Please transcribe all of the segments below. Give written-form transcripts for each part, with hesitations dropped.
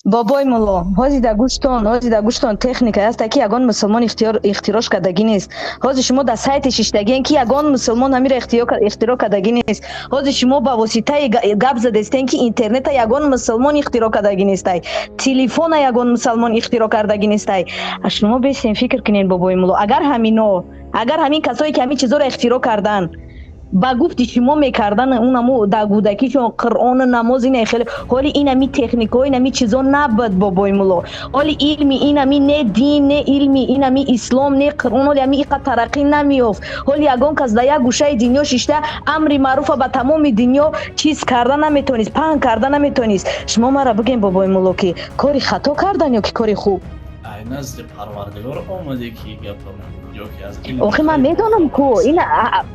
Бобой мулло, ҳозир дар гӯштон, ҳозир дар гӯштон техника ҳаста, ки ягон мусулмон ихтирош кардагӣ нест. Ҳозир шумо дар сайте шиштагиен, ки ягон мусулмон ҳамира ихтироъ кардагӣ нест. Ҳозир шумо ба воситаи гап задестен, ки интернета ягон мусулмон ихтироъ кардагӣ нестай, телефона ягон мусулмон ихтироъ кардагӣ нестай. Шумо бесен фикр кунед, бобои мулло, агар ҳамино, агар ҳамин касое, ки ҳамин чизоро ихтироъ карданд, ба гуфти шумо мекардан, унаму дар кӯдакишон Қуръону намоз ина хеле, ҳоли инами техникаҳо, инами чизо набуд, бобои мулло. Ҳоли илми инами, не дин, не илми инами ислом, не Қуръон, ҳоли ами иқа тараққӣ намеёфт. Ҳоли ягон кас дар як гӯшаи дунё шишта амри маъруфа ба тамоми дунё чиз карда наметонист, паҳн карда наметонист. Шумо мара бигӯем, бобои мулло, ки кори хато кардан ё ки кори хуб? Ай назди Парвардигор омаде, ки гапа ё ки аз Охи, ман медонам ку, ина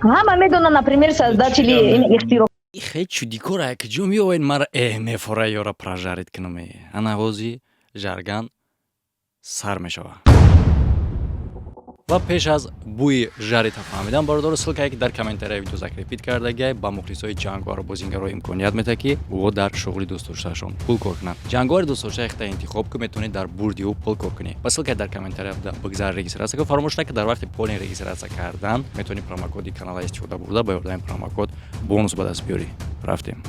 ҳама медонанд, например, создатели ин ихтироъ. Хе, чудикора як ҷо меоед, мара мефора ёра прожарить кунам. Ана ҳози жарган сар мешава. Ва пеш аз бӯи жарита фаҳмидан, бародаро, ссылка е, ки дар комментарияи видео закрепить кардагиай, ба мухлисои ҷанговару бозингаро имконият медиҳад, ки ӯ дар шуғли дӯстдоштаашон пул кор кунанд. Ҷанговари дӯстдоштаи худта интихоб кун, метавонед дар бурди ӯ пул кор кунӣ. Ба ссылка и дар комментария бигзар, регистрация кун. Фаромӯш накун, дар вақти полный регистрация кардан метавонӣ промокоди канала истифода бурда, ба ёрдами промокод бонус ба даст биёрӣ. Рафтем.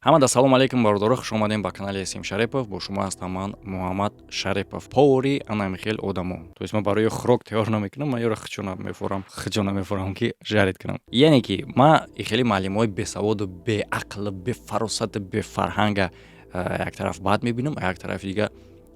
Ҳамада салом алейкум, бародаро, хуш омадем ба канали Сим Шарипов. Бо шумо ҳастам ман, Муҳаммад Шарипов, повари анами хел одамо. То есть ман барои хӯрок тайёр намекунам, ман ёро хичона мефорам, хичона мефорам, ки жарить кунам. Яъне ки ман хеле маълимҳои бесаводу, беақлу, бефаросату, бефарҳанга як тараф бад мебинам, а як тарафи дига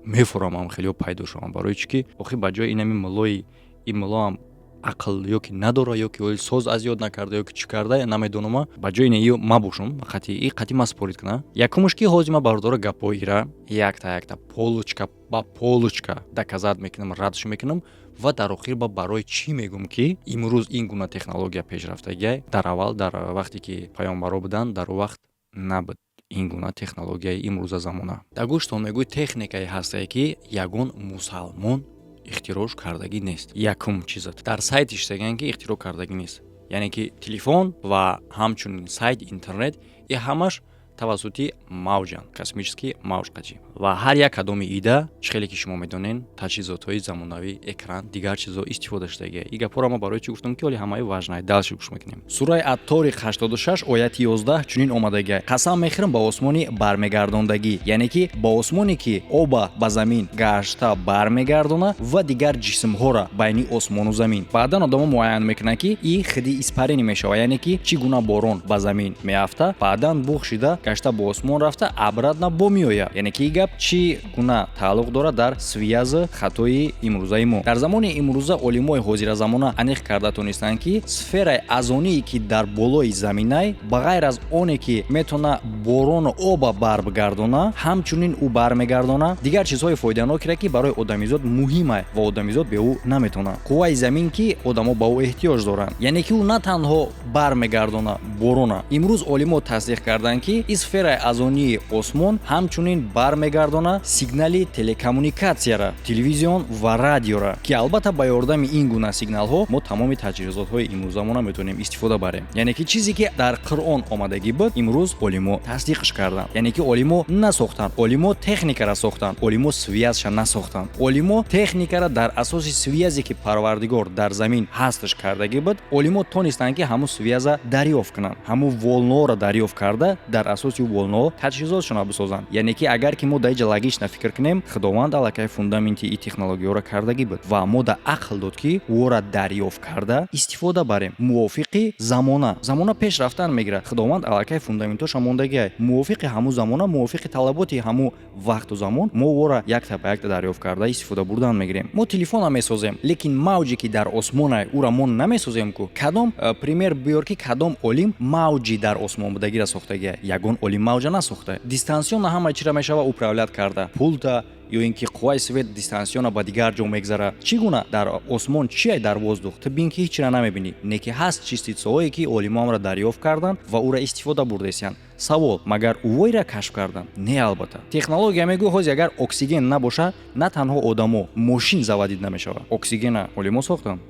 мефорамам хелео пайдо шавам. Барои чӣ ки охи ба ҷои инами муллои, ин муллоам ақл ё ки надора, ё ки соз аз ёд накарда, ё ки чӣ карда, намедонама. Ба ҷои ин ё мабошум, қати и қати ма спорить кунам. Якумш, ки ҳозир ма, бародаро, гапҳоира якта якта, полочка ба полочка доказать мекунам, радш мекунам ва дар охир ба барои чӣ мегӯм, ки имрӯз ин гуна технология пешрафтагиай, дар аввал, дар вақте ки паёмбаро буданд, дар он вақт набуд ин гуна технологияи имрӯза замона. Дар гӯштон мегӯй, техникае ҳастае, ки ягон мусалмон ихтироъш кардагӣ нест. Якум чизат, дар сайт иштаган, ки ихтироъ кардагӣ нест, яъне ки телефон ва ҳамчунин сайт, интернет, и ҳамаш тавассути мавҷанд, космический мавҷ қачи. Ва ҳар як кадоми ида, чӣ хеле ки шумо медонен, таҷҳизотҳои замонавӣ, экран, дигар чизҳо истифода шудагия. И гапҳоро ма барои чӣ гуфтам, ки оли ҳамаи важный. Дальше гӯш мекунем. Сураи Ат-Ториқ, 86, ояти 11 чунин омадагия: «Қасам мехӯрам ба осмони бармегардондагӣ», яъне ки ба осмоне, ки оба ба замин гашта бармегардона ва дигар ҷисмҳоро байни осмону замин. Баъдан одамо муайян мекунанд, ки и хиди испарение мешавад, яъне ки чӣ гуна борон ба замин меафта, баъдан буғ шида гашта ба осмон рафта, обратно бо меояд. Яъне ки и гап чӣ гуна тааллуқ дорад дар связи хатои имрӯзаи мо? Дар замони имрӯза олимои ҳозиразамона аниқ карда тонистанд, ки сфераи азоние, ки дар болои заминай, ба ғайр аз оне ки метавона борону оба баргардона, ҳамчунин ӯ бармегардона дигар чизҳои фоиданокеро, ки барои одамизод муҳима ва одамизод бе ӯ наметавонад. Қувваи замин, ки одамо ба ӯ эҳтиёҷ доранд, яъне ки ӯ на танҳо бармегардона борона. Имрӯз олимо тасдиқ карданд, ки ин сфераи азонии осмон ҳамчунин бармегардона сигнали телекоммуникатсияра, телевизион ва радиора, ки албатта ба ёрдами ин гуна сигналҳо мо тамоми таҷҳизотҳои имрӯзамона метавонем истифода барем. Яъне ки чизе, ки дар Қуръон омадагӣ буд, имрӯз олимо тасдиқш карданд. Яъне ки олимо насохтанд, олимо техникара сохтанд, олимо связь ша насохтанд. Олимо техникара дар асоси связи е, ки Парвардигор дар замин ҳасташ кардагӣ буд, олимо тонистанд, ки ҳамун связь а дарёфт кунанд, ҳамун волна ҳоро дарёфт карда, дар асоси волна ҳо таҷҳизотшонро бисозанд. Яъне ки агар ки мо дар иҷа логично фикр кунем, Худованд аллакай фундаменти и технологияҳоро кардагӣ буд ва мо да ақл дод, ки ӯро дарёфт карда истифода барем мувофиқи замона. Замона пеш рафтан мегирад, Худованд аллакай фундаментоша мондагиай. Мувофиқи ҳамун замона, мувофиқи талаботи ҳамун вақту замон мо ӯро якта ба якта дарёфт карда истифода бурдан мегирем. Мо телефона месозем, лекин мавҷе, ки дар осмонай, ӯра мо намесозем ку. Кадом пример биёр, ки кадом олим мавҷи дар осмон будагиро сохтагия? Ягон олим мавҷа насохта. Дистанционно ҳама чиро мешава управлять карда, пулта ё ин ки қувваи свет дистанционно ба дигар ҷо мегзара. Чӣ гуна дар осмон чие? Дар воздух ту бин, ки ҳеҷ чира намебинӣ, не ки ҳаст частица ҳое, ки олимоамро дарёфт карданд ва ӯра истифода бурдесиянд. Савол: магар ӯвойра кашф карданд? Не, албатта. Технология мегӯ, ҳозир агар оксиген набошад, на танҳо одамо, мошин заводить намешавад. Оксигена олимо сохтанд.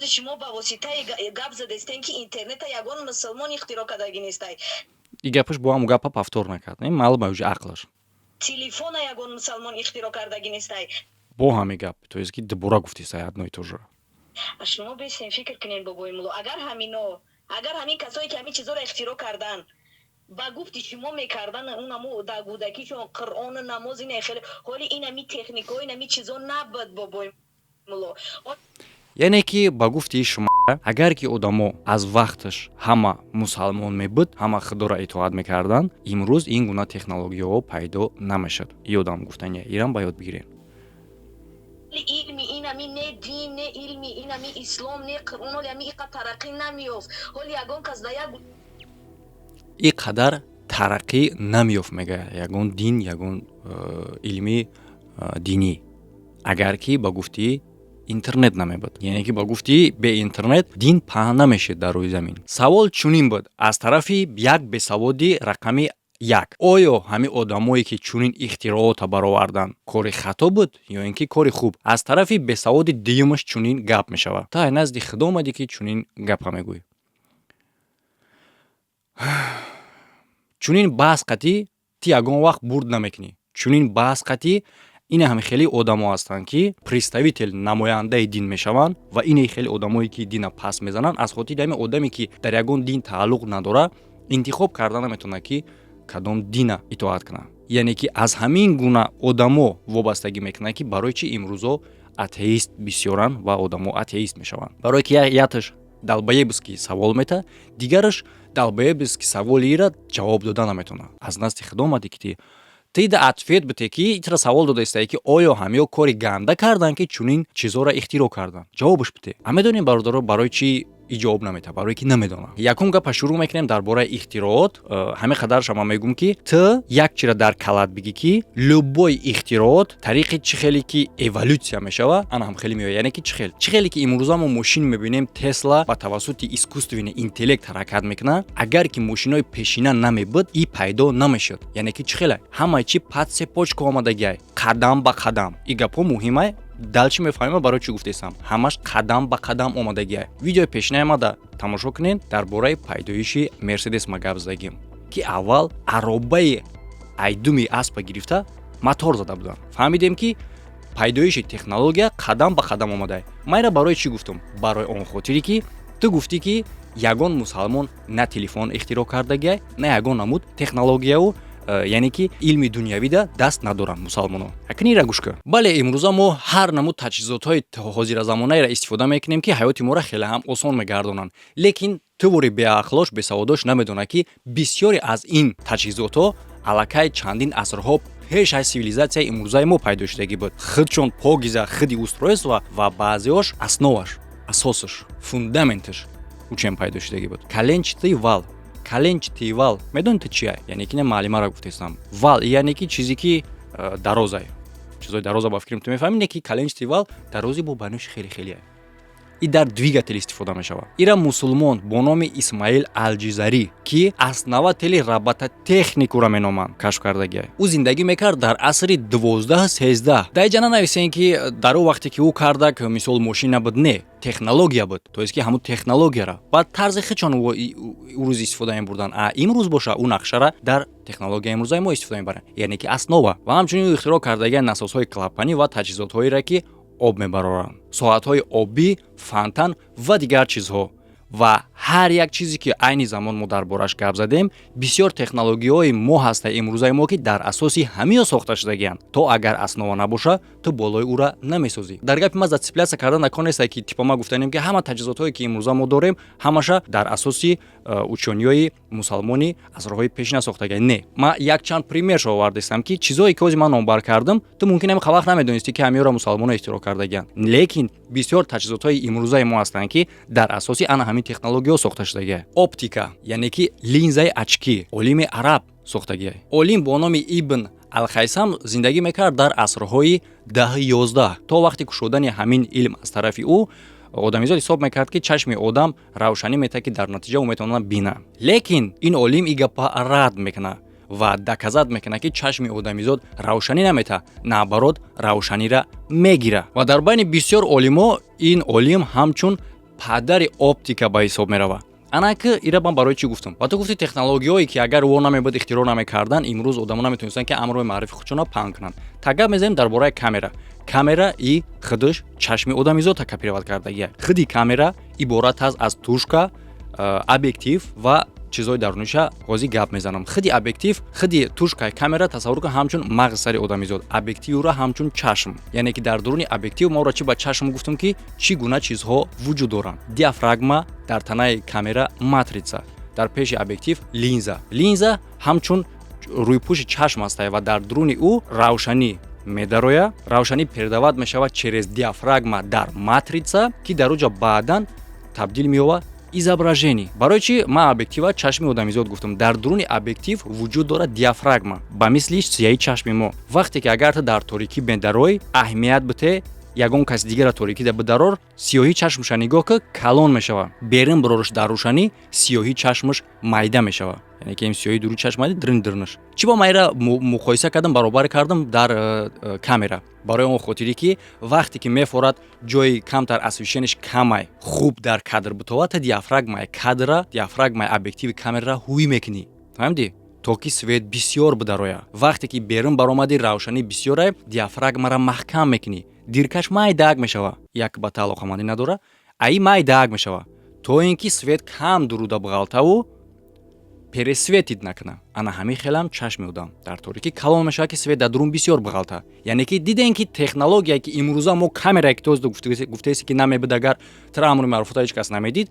Шумо ба воситаи гап задестен, ки интернета ягон мусулмон ихтироъ кардагӣ нестай. И гапаш бо ҳамун гапа повтор накард, ин маълум уже ақлаш. Телефона ягон мусалмон ихтироъ кардагӣ нестай. Бо ҳамин гап, то есть ки дубора гуфтисай одно и то же. Шумо бесен, фикр кунед, бобои мулло, агар ҳамино, агар ҳамин касое ки ҳамин чизоро ихтироъ кардан, ба гуфти шумо мекардан, унамо дар кӯдакишон Қуръону намоз ина хеле, ҳоли инами техникао, инами чизо набуд, бобои мулло. Яъне ки ба гуфти шумо, агар ки одамо аз вақташ ҳама мусалмон мебуд, ҳама худоро итоат мекарданд, имрӯз ин гуна технологияҳо пайдо намешуд. Ёдам гуфтания, ирам ба ёд бигирем. Илми инами, не дин, не илми инами ислом, не Қуръон, ҳоли ами иқа тараққӣ намеёфт. Ҳоли ягон кас да як И қадар тараққӣ намеёфт, мегӯяд, ягон дин, ягон илми динӣ, агар ки ба гуфти интернет намебуд. Яъне ки ба гуфти бе интернет дин паҳн намешид дар рӯи замин. Савол чунин буд аз тарафи як бесаводи рақами як: оё ҳамин одамое ки чунин ихтироота бароварданд, кори хато буд ё ин ки кори хуб? Аз тарафи бесаводи дуюмаш чунин гап мешавад: та назди худо омадӣ, ки чунин гапа мегӯӣ? Чунин баҳс қатӣ ти ягон вақт бурд намекунӣ. Чунин баҳс қатӣ ина ҳам хеле одамо ҳастанд, ки представитель, намояндаи дин мешаванд, ва ине хеле одамое ки дина пас мезананд, аз хотири ҳамин одаме ки дар ягон дин тааллуқ надорад, интихоб карда наметавонад, ки кадом дина итоат кунад. Яъне ки аз ҳамин гуна одамо вобастагӣ мекунад, ки барои чӣ имрӯзо атеист бисёранд ва одамо атеист мешаванд. Барое ки яташ долбоёбский савол мета, дигараш долбоёбский саволи ира ҷавоб дода наметавонад. Аз назди худо омадӣ, ки ти да ответ бите, ки итра савол додаистае, ки оё ҳамиё кори ганда карданд, ки чунин чизҳоро ихтироъ карданд? Ҷавобаш бите. А медонем, бародаро, барои чӣ и ҷавоб наметавад? Барое ки намедонам. Якум гапа шурӯъ мекунем дар бораи ихтироот. Ҳамин қадарша ман мегӯм, ки ту як чира дар калат бигӣ, ки любой ихтироот тариқи чӣ хеле ки эволюсия мешава, ана ҳам хеле меояд. Яъне ки чӣ хел, чӣ хеле ки имрӯза мо мошин мебинем, Тесла ба тавассути искусственный интеллект ҳаракат мекунад, агар ки мошинои пешина намебуд, и пайдо намешуд. Яъне ки чӣ хеле ҳамаи чи по цепочка омадагиай, қадам ба қадам. И гапҳо муҳимай, дальше мефаҳмем барои чӣ гуфтесам. Ҳамаш қадам ба қадам омадагиай. Видеои пешинаи мада тамошо кунед, дар бораи пайдоиши Мерседес ма гап задагим, ки аввал аробаи айдуми аспа гирифта мотор зада буданд. Фаҳмидем, ки пайдоиши технология қадам ба қадам омадай. Ман ира барои чӣ гуфтам? Барои он хотире ки ту гуфтӣ, ки ягон мусалмон на телефон ихтироъ кардагиай, на ягон намуд технологияву, яъне ки илми дунявида даст надоранд мусалмонон. Акнун ира гӯш кун. Бале, имрӯза мо ҳар намуд таҷҳизотҳои ҳозиразамонаеро истифода мекунем, ки ҳаёти моро хеле ҳам осон мегардонанд, лекин тувори беақлош, бесаводош намедонад, ки бисёре аз ин таҷҳизотҳо аллакай чандин асрҳо пеш аз сивилизатсияи имрӯзаи мо пайдо шудагӣ буд. Худшон покиза худи устройства ва баъзеош основаш, асосаш, фундаменташ учен пайдо шудагӣ буд. Коленчатый вал, коленчатый вал медоните чия? Яъне ки не, маълимаро гуфтестам. Вал яъне ки чизе ки дарозай, чизои дароза, ба фикрам, ту мефаҳмӣ. Не ки коленчатый вал дарози бо банӯши хеле хеле и дар двигатель истифода мешавад. Ира мусулмон бо номи Исмаил Алҷизарӣ, ки основатели робототехникуро меноманд, кашф кардагиай. Ӯ зиндагӣ мекард дар асри 12-13. Дар иҷа нанависем, ки дар ӯ вақте ки ӯ кардак, мисол, мошин набуд. Не, технология буд, то есть ки ҳамун технологияра ба тарзи худшон ӯ рӯз истифода мебурданд, а имрӯз боша, ӯ нақшара дар технологияи имрӯзаи мо истифода мебаранд, яъне ки основа. Ва ҳамчунин ӯ ихтироъ кардагиай насосҳои клапанӣ ва таҷҳизотҳоеро, ки об мебароранд, соатҳои обӣ, фонтан ва дигар чизҳо. Ва ҳар як чизе ки айни замон мо дар бораш гап задем, бисёр технологияҳои мо ҳаста имрӯзаи мо, ки дар асоси ҳамиё сохта шудагианд. То агар основа набоша, ту болои ӯра намесозӣ. Дар гапи ма зацепляться карда наконеста, ки типа ма гуфтанем, ки ҳама таҷҳизотҳое ки имрӯза мо дорем, ҳамаша дар асоси учёныйҳои мусалмони асрҳои пешина сохтагианд. Не, ма якчанд примершо овардастам, ки чизое ки ҳози ман номбар кардам, ту мумкин ҳами вақт намедонистӣ, ки ҳамиёро мусалмоно ихтироъ кардагианд. Лекин бисёр таҷҳизотҳои имрӯзаи мо ҳастанд, ки дар асоси ана ҳамин технологияҳо сохта шудагианд. Оптика, яъне ки линзаи очки, олими араб сохтагиай. Олим бо номи Ибн Алхайсам зиндагӣ мекард дар асрҳои 10-11. То вақти кушодани ҳамин илм аз тарафи ӯ, одамизод ҳисоб мекард, ки чашми одам равшанӣ метаҳад, ки дар натиҷа ӯ метавонад бина. Лекин ин олим и гапа рад мекунад ва доказать мекунад, ки чашми одамизод равшанӣ наметаҳад, наоборот, равшанира мегирад. Ва дар байни бисёр олимо ин олим ҳамчун падари оптика ба ҳисоб меравад. Анаки ира ман барои чӣ гуфтам? Ва ту гуфти, технологияое ки агар во намебуд, ихтироъ намекардан, имрӯз одамо наметонистанд, ки амрои маърифи худшона паҳн кунанд. Та гап мезанем дар бораи камера. Камера и худаш чашми одамизода копировать кардагия. Худи камера иборат аст аз тушка, объектив ва чизҳои даруниша. Ҳозир гап мезанам. Худи объектив, худи тушкаи камера тасаввур кун ҳамчун мағзи сари одамизод, объективра ҳамчун чашм. Яъне ки дар дуруни объектив моро чӣ ба чашм гуфтам, ки чӣ гуна чизҳо вуҷуд доранд: диафрагма, дар танаи камера матрица, дар пеши объектив линза. Линза ҳамчун рӯйпӯши чашм астае ва дар дуруни ӯ равшанӣ медарояд. Равшанӣ передавать мешавад через диафрагма дар матрица, ки дар оҷа баъдан табдил меёбад изображение. Барои чӣ ман объектива чашми одамизод гуфтам? Дар дуруни объектив вуҷуд дорад диафрагма, ба мисли сияи чашми мо. Вақте ки агар ту дар торикӣ медарой, аҳамият бите, ягон каси дигара торикида бидарор, сиёҳии чашмаша нигоҳ ки, калон мешавад. Берин бирорш дар рӯшанӣ, сиёҳии чашмаш майда мешавад. Яъне ки сиёҳии дуруи чашм майда, дрин дирнаш. Чӣ ба майра муқоиса кардам, баробар кардам дар камера? Барои он хотире ки вақте ки мефорад, ҷои камтар освещение ш камай, хуб дар кадр битовад, та диафрагмаи кадра, диафрагмаи объективи камерара ҳуй мекунӣ, фаҳмидӣ, то ки свет бисёр бидарояд. Вақте ки берун баромадӣ, равшанӣ бисёрай, диафрагмара маҳкам мекунӣ, диркаш майдаак мешава. Як ба та алоқамандӣ надора, аи майдаак мешава, то ин ки свет кам дуруда бағалтаву пересветить накуна. Ана ҳамин хелам чашми одам дар торикӣ калон мешавад, ки свет дар дурун бисёр бағалта. Яъне ки дидем, ки технология, ки имрӯза мо камерае ки тоз гуфтаеси, ки намебуд, агар тра амри маъруфота ҳеҷ кас намедид.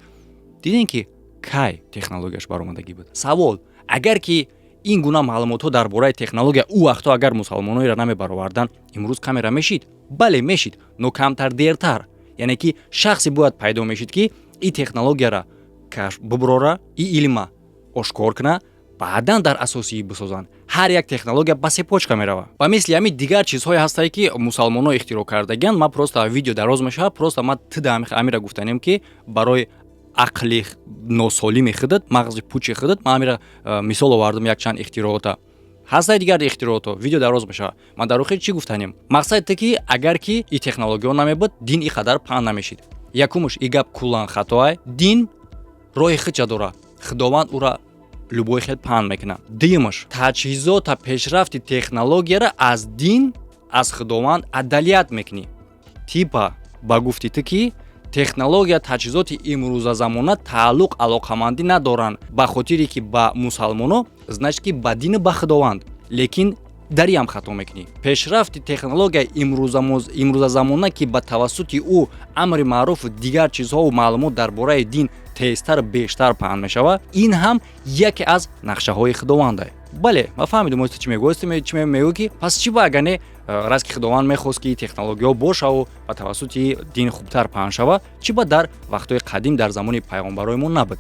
Дидем, ки кай технологияш баромадагӣ буд. Савол: агар ки ин гуна маълумотҳо дар бораи технология ӯ вақтҳо агар мусалмоноеро намебароварданд, имрӯз камера мешид? Бале, мешид, но камтар дертар. Яъне ки шахсе бояд пайдо мешид, ки ин технологияра кашф бубурора, и илма ошкор куна, баъдан дар асосии бисозанд. Ҳар як технология ба цепочка меравад. Ба мисли ҳамин дигар чизҳое ҳастае, ки мусалмонҳо ихтироъ кардагианд. Ман просто, видео дароз мешавад, просто ман тида ҳамира гуфтанем, ки барои ақли носолими худат, мағзи пучи худат ман ҳамира мисол овардам. Якчанд ихтироота ҳастаи, дигар ихтироото, видео дароз мешавад. Ман дар охир чӣ гуфтанем? Мақсади те ки агар ки и технологияҳо намебуд, дин и қадар паҳн намешид. Якумш, и гап куллан хатоай. Дин роҳи худша дорад, Худованд ӯра любой хел паҳн мекунад. Дуюмаш, таҷҳизота, пешрафти технологияра аз дин, аз Худованд отдалять мекунӣ. Типа ба гуфти ту, ки технология, таҷҳизоти имрӯза замона тааллуқ, алоқамандӣ надоранд ба хотире ки ба мусалмоно, значит ки ба дину ба Худованд. Лекин дариам хато мекунӣ. Пешрафти технологияи имрӯзазамона, ки ба тавассути ӯ амри маъруфу дигар чизҳову маълумот дар бораи дин тезтару бештар паҳн мешавад, ин ҳам яке аз нақшаҳои Худованда. Бале, ман фаҳмидам, чӣ мегӯ, чӣ мегӯ, ки пас чӣ ба агар не, раз ки Худованд мехост, ки технологияҳо бошаву ба тавассути дин хубтар паҳн шавад, чӣ ба дар вақтҳои қадим, дар замони пайғомбарои мо набуд?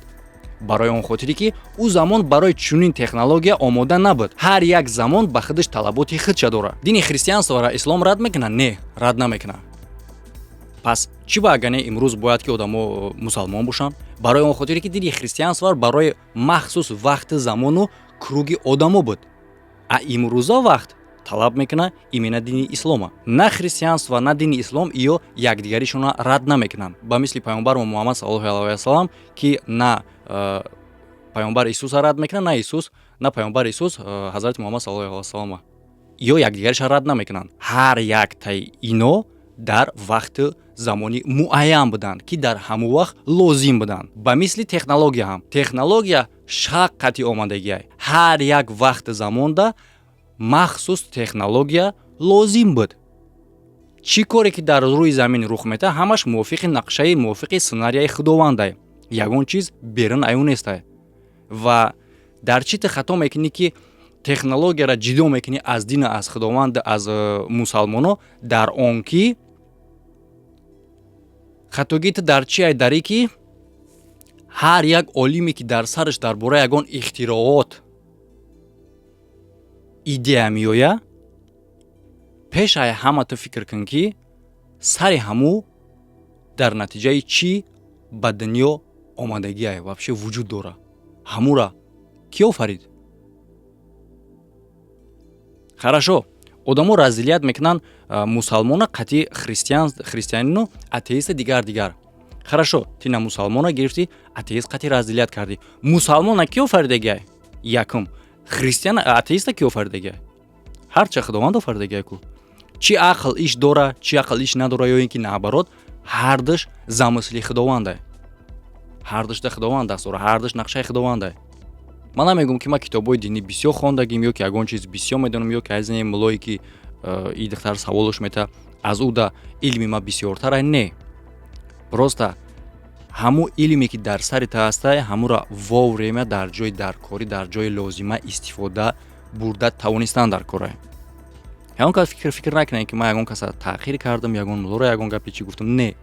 Барои он хотире ки ӯ замон барои чунин технология омода набуд. Ҳар як замон ба худаш талаботи худша дорад. Дини христианствора ислом рад мекунад? Не, рад намекунад. Пас чӣ ба агар не имрӯз бояд ки одамо мусалмон бошанд? Барои он хотире ки дини христианство барои махсус вақти замону круги одамо буд, а имрӯза вақт талаб мекунад именно дини ислома. На христианство, на дини ислом ё якдигаришона рад намекунанд. Ба мисли пайғомбармо Муҳаммад саллаллоҳу алайҳи васалам, ки на пайғомбар Исуса рад мекунад, на Исус, на пайғомбар Исус ҳазрати Муҳаммад саллаллоҳу алайҳи васалама, ё якдигариша рад намекунанд. Ҳар яктаи ино дар вақти замони муайян буданд, ки дар ҳамон вақт лозим буданд. Ба мисли технология ҳам, технология шақ қатъи омадагиай. Ҳар як вақти замонда махсус технология лозим буд. Чӣ коре ки дар рӯи замин рух метаҳад, ҳамаш мувофиқи нақшаи, мувофиқи сценарияи Худовандай. Ягон чиз берун аю нестай. Ва дар чӣ ту хато мекунӣ, ки технологияро ҷидо мекунӣ аз дину аз Худованд, аз мусалмоно? Дар он ки хатогии ту дар чи ай? Даре ки ҳар як олиме, ки дар сараш дар бораи ягон ихтироот идея меояд, пеш ай ҳама ту фикр кун, ки сари ҳамӯ дар натиҷаи чӣ ба дунё омадагиай, вообще вуҷуд дора, ҳамура кӣ офарид? Хорошо, одамо разделять мекунанд мусалмона қатъи христиан, христианину атеиста, дигар дигар. Хорошо, ти на мусалмона гирифтӣ, атеист қати разделять кардӣ. Мусалмона ки офаридагиай? Якум христиан, атеиста ки офаридагиай? Ҳарча Худованд офаридагиай ку. Чӣ ақл иш дора, чӣ ақл иш надора, ё ин ки наоборот, ҳардуш замысли Худовандай, ҳардушда Худованд даст дора, ҳардуш нақшаи Худовандай. Ман намегӯм, ки ман китобҳои динӣ бисёр хондагим ё ки ягон чиз бисёр медонам, ё ки аз ин муллое ки и духтар саволш мета, аз ӯ да илми ман бисёртара. Не, просто ҳамун илме, ки дар сари та ҳастай, ҳамура вовремя дар ҷои даркорӣ, дар ҷои лозима истифода бурда тавонистан дар корае. Ягон кас фикр накунед, ки ман ягон каса таъхир кардам, ягон муллоро ягон гапи чӣ гуфтам. Не,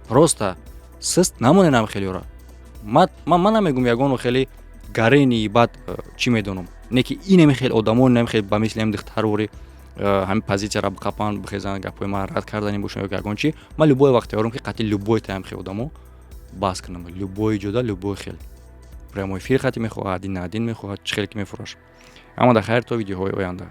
просто сист намоненам хелеёра. Ман намегӯм ягону хеле гарени бад чӣ медонам, не ки инеми хел одамо, инами хел ба мисли ҳами духтарвори ҳамин позитсияра биқапанд, бихезанд, гапҳои ман рад кардани бошанд ё ягон чӣ, ман любой вақт тайёрам, ки қатъи любой таям хел одамо баҳс кунам, любой ҷода, любой хел, прямой эфир қати мехоҳад, один на один мехоҳад, чӣ хеле ки мефураш. Аммо дар хайр, то видеоҳои оянда.